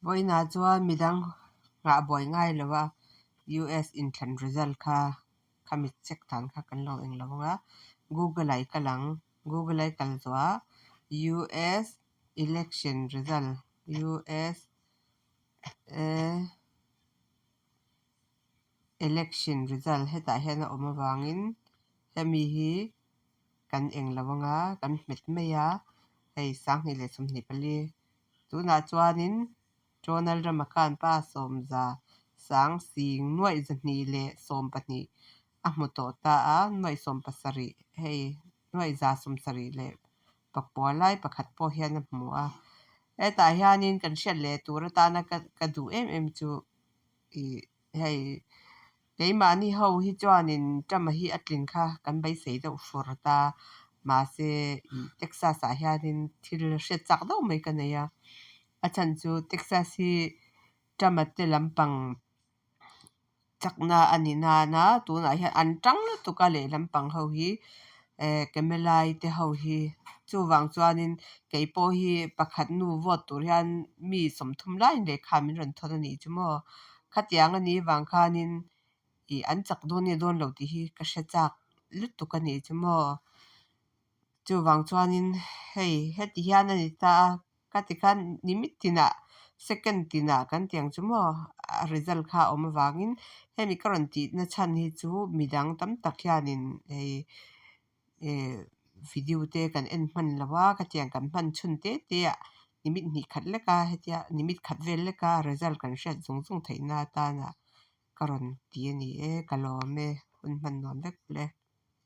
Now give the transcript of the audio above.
Vawiinah chuan midang nghah buai ngai lo a, US inthlan result kha khami check dan kha kan lo eng lo ang a, Google ah i kal ang, Google a i kal zawh ah US election result US election result hetah hian a awm avangin hemi hi kan eng lo ang a, kan hmet mai a, hei 2024 tunah chuanin Donald Trump-a khan pa sawmza sang sing nuaih 212 a hmu tawh ta a, nuaih 17 hei nuaih 774 lai pakhat pawh hian a hmu a. Hetah hianin kan hriat leh tur atana ka ka duh em em chu ih hei keimahni ho hi chuanin Trump-a hi a tlin kha kan beisei deuh fur ta mahse ih Texas ah hianin thil hriat chak deuh mai ka nei a, a chhan chu Texas hi Trump-a te lampang chakna a ni nana tunah hian an tang lutuk a lehlam pang ho hi eh Kamala-i te ho hi chuvang chuanin kei pawh hi pakhat nu vote tur hian mi 30 laiin lehkha min rawn thawn a nih chu maw khatiang a nih vang khanin ih an chak dawn nge dawn lo tih hi ka hre chak lutuk a nih chu maw chuvang chuanin hei heti hian a ni ta a. Ka ti khan nimit tinah second tinah kan ti ang chu maw a result kha a awm avangin hemi ka rawn tihna chhan hi chu midang tam tak hianin hei eh video te kan en hman lo a khatiang kan hman chhun te te ah nimit hnih khat lek a hetia nimit khat vel lek a result kan hriat zung zung theih na atana ka rawn ti a ni e ka lawm e hun hman nuam vek le.